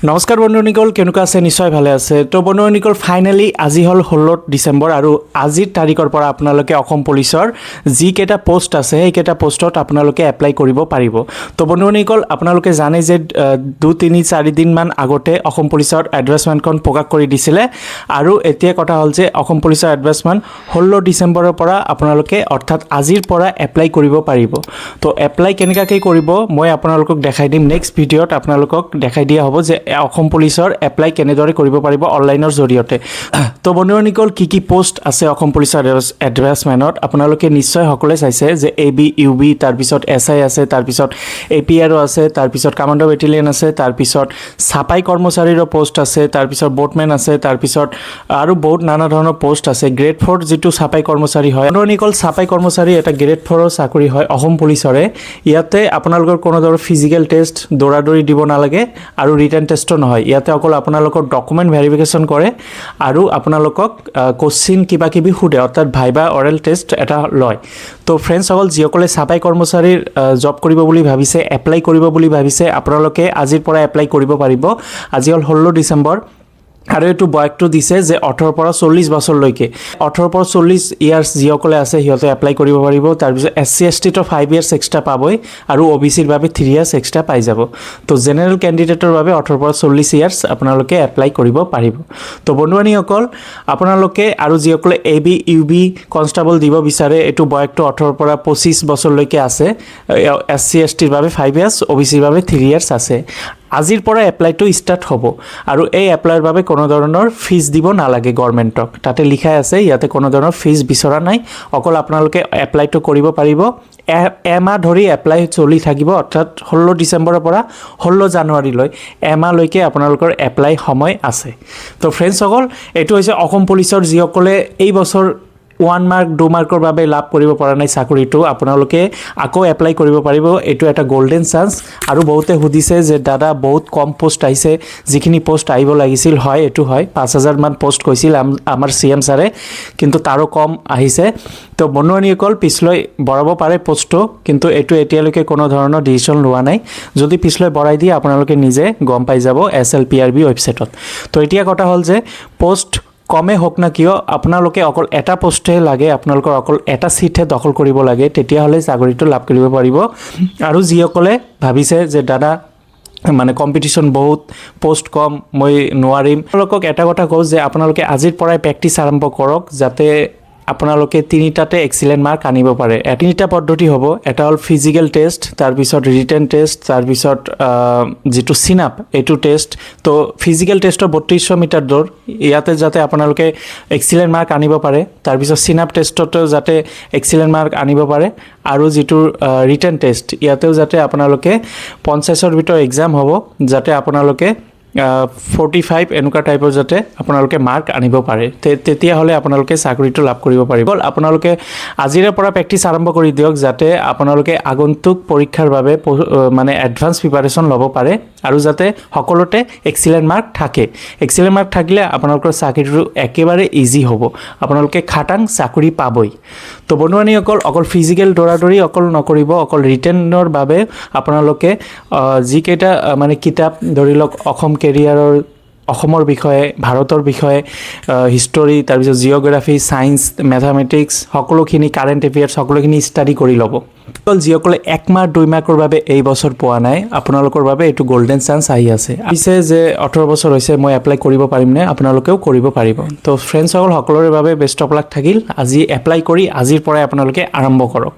নমস্কাৰ বন্ধুসকল, কেনেকুৱা আছে? নিশ্চয় ভালে আছে। তো বন্ধুসকল, ফাইনেলি আজি হ'ল 16 ডিচেম্বৰ আৰু আজিৰ তাৰিখৰ পৰা আপোনালোকে অসম পুলিচৰ যিকেইটা পষ্ট আছে, সেইকেইটা পষ্টত আপোনালোকে এপ্লাই কৰিব পাৰিব। তো বন্ধুসকল, আপোনালোকে জানে যে 2, 3, 4 দিনমান আগতে অসম পুলিচৰ এডভাৰ্টাইজমেণ্টখন প্ৰকাশ কৰি দিছিলে আৰু এতিয়া কথা হ'ল যে অসম পুলিচৰ এডভাৰ্টাইজমেণ্ট 16 ডিচেম্বৰৰ পৰা আপোনালোকে, অৰ্থাৎ আজিৰ পৰা এপ্লাই কৰিব পাৰিব। তো এপ্লাই কেনেকুৱাকৈ কৰিব, মই আপোনালোকক দেখাই দিম। নেক্সট ভিডিঅ'ত আপোনালোকক দেখাই দিয়া হ'ব যে অসম পুলিচৰ এপ্লাই কেনেদৰে কৰিব পাৰিব অনলাইনৰ জৰিয়তে। তো বন্ধুসকল, কি কি পষ্ট আছে অসম পুলিচৰ এডভাৰ্টাইজমেণ্টত, আপোনালোকে নিশ্চয় সকলোৱে চাইছে যে এ বি, ইউ বি, তাৰপিছত এছ I আছে, তাৰপিছত এ পি আৰ অ' আছে, তাৰপিছত কামাণ্ডো বেটেলিয়ন আছে, তাৰপিছত চাফাই কৰ্মচাৰীৰো পষ্ট আছে, তাৰপিছত বোটমেন আছে, তাৰপিছত আৰু বহুত নানা ধৰণৰ পষ্ট আছে। গ্ৰেড ফ'ৰ যিটো চাফাই কৰ্মচাৰী হয়, বন্ধুসকল, চাফাই কৰ্মচাৰী এটা গ্ৰেড ফ'ৰৰ চাকৰি হয় অসম পুলিচৰে। ইয়াতে আপোনালোকৰ কোনো ধৰণৰ ফিজিকেল টেষ্ট, দৌৰা দৌৰি দিব নালাগে আৰু ৰিটেন টেষ্টো নহয়। ইয়াতে অকল আপোনালোকৰ ডকুমেণ্ট ভেৰিফিকেশ্যন কৰে আৰু আপোনালোকক কুৱেশ্যন কিবা কিবি সোধে, অৰ্থাৎ ভাইবা, অৰেল টেষ্ট এটা লয়। তো ফ্ৰেণ্ডছসকল, যিসকলে চাফাই কৰ্মচাৰীৰ জব কৰিব বুলি ভাবিছে, এপ্লাই কৰিব বুলি ভাবিছে, আপোনালোকে আজিৰ পৰা এপ্লাই কৰিব পাৰিব। আজি হ'ল 16 ডিচেম্বৰ আৰু এইটো বয়সটো দিছে যে 18ৰ পৰা 40 বছৰলৈকে। 18ৰ পৰা 40 ইয়াৰ্ছ যিসকলে আছে, সিহঁতে এপ্লাই কৰিব পাৰিব। তাৰপিছত এছ চি, এছ টিটো 5 ইয়াৰ্ছ এক্সট্ৰা পাবই আৰু অ' বি চিৰ বাবে 3 ইয়াৰ্ছ এক্সট্ৰা পাই যাব। তো জেনেৰেল কেণ্ডিডেটৰ বাবে 18ৰ পৰা 40 ইয়াৰ্ছ আপোনালোকে এপ্লাই কৰিব পাৰিব। তো বন্ধুবান্ধৱীসকল, আপোনালোকে আৰু যিসকলে A B, U B, constable দিব বিচাৰে, এইটো বয়সটো 18ৰ পৰা 25 বছৰলৈকে আছে। এছ চি, এছ টিৰ বাবে 5 ইয়াৰ্ছ, অ' বি চিৰ বাবে 3 ইয়াৰ্ছ আছে। আজিৰ পৰা এপ্লাইটো ষ্টাৰ্ট হ'ব আৰু এই এপ্লাইৰ বাবে কোনো ধৰণৰ ফিজ দিব নালাগে গভৰ্ণমেণ্টক। তাতে লিখাই আছে, ইয়াতে কোনো ধৰণৰ ফিজ বিচৰা নাই। অকল আপোনালোকে এপ্লাইটো কৰিব পাৰিব। এমাহ ধৰি এপ্লাই চলি থাকিব, অৰ্থাৎ 16 ডিচেম্বৰৰ পৰা 16 জানুৱাৰীলৈ এমাহলৈকে আপোনালোকৰ এপ্লাই সময় আছে। তো ফ্ৰেণ্ডছসকল, এইটো হৈছে অসম পুলিচৰ যিসকলে এই বছৰ 1 মাৰ্ক, 2 মাৰ্কৰ বাবে লাভ কৰিব পৰা নাই চাকৰিটো, আপোনালোকে আকৌ এপ্লাই কৰিব পাৰিব। এইটো এটা গল্ডেন চান্স। আৰু বহুতে সুধিছে যে দাদা, বহুত কম পষ্ট আহিছে, যিখিনি পষ্ট আহিব লাগিছিল। হয়, এইটো হয়, 5,000মান পষ্ট কৈছিল আমাৰ চি এম ছাৰে, কিন্তু তাৰো কম আহিছে। তো বন্ধুবান্ধৱীসকল, পিছলৈ বঢ়াব পাৰে পষ্টটো, কিন্তু এইটো এতিয়ালৈকে কোনো ধৰণৰ ডিচিশ্যন লোৱা নাই। যদি পিছলৈ বঢ়াই দিয়ে, আপোনালোকে নিজে গম পাই যাব S L P R B ৱেবছাইটত। তো এতিয়া কথা হ'ল যে পষ্ট কমেই হওক না কিয়, আপোনালোকে অকল এটা পষ্টহে লাগে, আপোনালোকৰ অকল এটা ছিটহে দখল কৰিব লাগে, তেতিয়াহ'লে চাকৰিটো লাভ কৰিব পাৰিব। আৰু যিসকলে ভাবিছে যে দাদা, মানে কম্পিটিশ্যন বহুত, পষ্ট কম, মই নোৱাৰিম, আপোনালোকক এটা কথা কওঁ যে আপোনালোকে আজিৰ পৰাই প্ৰেক্টিচ আৰম্ভ কৰক, যাতে আপোনালোকে তিনিটাতে এক্সিলেণ্ট মাৰ্ক আনিব পাৰে। তিনিটা পদ্ধতি হ'ব। এটা হ'ল ফিজিকেল টেষ্ট, তাৰপিছত ৰিটেন টেষ্ট, তাৰপিছত যিটো চিনাপ, এইটো টেষ্ট। তো ফিজিকেল টেষ্টৰ 3200 মিটাৰ দৌৰ, ইয়াতে যাতে আপোনালোকে এক্সিলেণ্ট মাৰ্ক আনিব পাৰে। তাৰপিছত চিনাপ টেষ্টতো যাতে এক্সিলেণ্ট মাৰ্ক আনিব পাৰে আৰু যিটো ৰিটেন টেষ্ট, ইয়াতেও যাতে আপোনালোকে 50ৰ ভিতৰত এক্সাম হ'ব, যাতে আপোনালোকে 45 এনেকুৱা টাইপৰ যাতে আপোনালোকে মাৰ্ক আনিব পাৰে। তেতিয়াহ'লে আপোনালোকে চাকৰিটো লাভ কৰিব পাৰিব। আপোনালোকে আজিৰে পৰা প্ৰেক্টিচ আৰম্ভ কৰি দিয়ক, যাতে আপোনালোকে আগন্তুক পৰীক্ষাৰ বাবে মানে এডভান্স প্ৰিপাৰেশ্যন ল'ব পাৰে আৰু যাতে সকলোতে এক্সিলেণ্ট মাৰ্ক থাকে। এক্সিলেণ্ট মাৰ্ক থাকিলে আপোনালোকৰ চাকৰিটো একেবাৰে ইজি হ'ব, আপোনালোকে খাটাং চাকৰি পাবই। তো বন্ধুবান্ধৱীসকল, অকল ফিজিকেল দৌৰা দৌৰি অকল নকৰিব, অকল ৰিটেনৰ বাবে আপোনালোকে যিকেইটা মানে কিতাপ, ধৰি লওক অসম কেৰিয়াৰৰ, অসমৰ বিষয়ে, ভাৰতৰ বিষয়ে, হিষ্টৰী, তাৰপিছত জিঅ'গ্ৰাফী, ছায়েন্স, মেথামেটিক্স, সকলোখিনি কাৰেণ্ট এফেয়াৰ্ছ, সকলোখিনি ষ্টাডি কৰি ল'ব। অকল যিসকলে 1 মাৰ্ক, 2 মাৰ্কৰ বাবে এই বছৰ পোৱা নাই, আপোনালোকৰ বাবে এইটো গল্ডেন চান্স আহি আছে। পিছে যে 18 বছৰ হৈছে, মই এপ্লাই কৰিব পাৰিমনে? আপোনালোকেও কৰিব পাৰিব। তো ফ্ৰেণ্ডছসকল, সকলোৰে বাবে বেষ্ট অফ লাক থাকিল। আজি এপ্লাই কৰি আজিৰ পৰাই আপোনালোকে আৰম্ভ কৰক।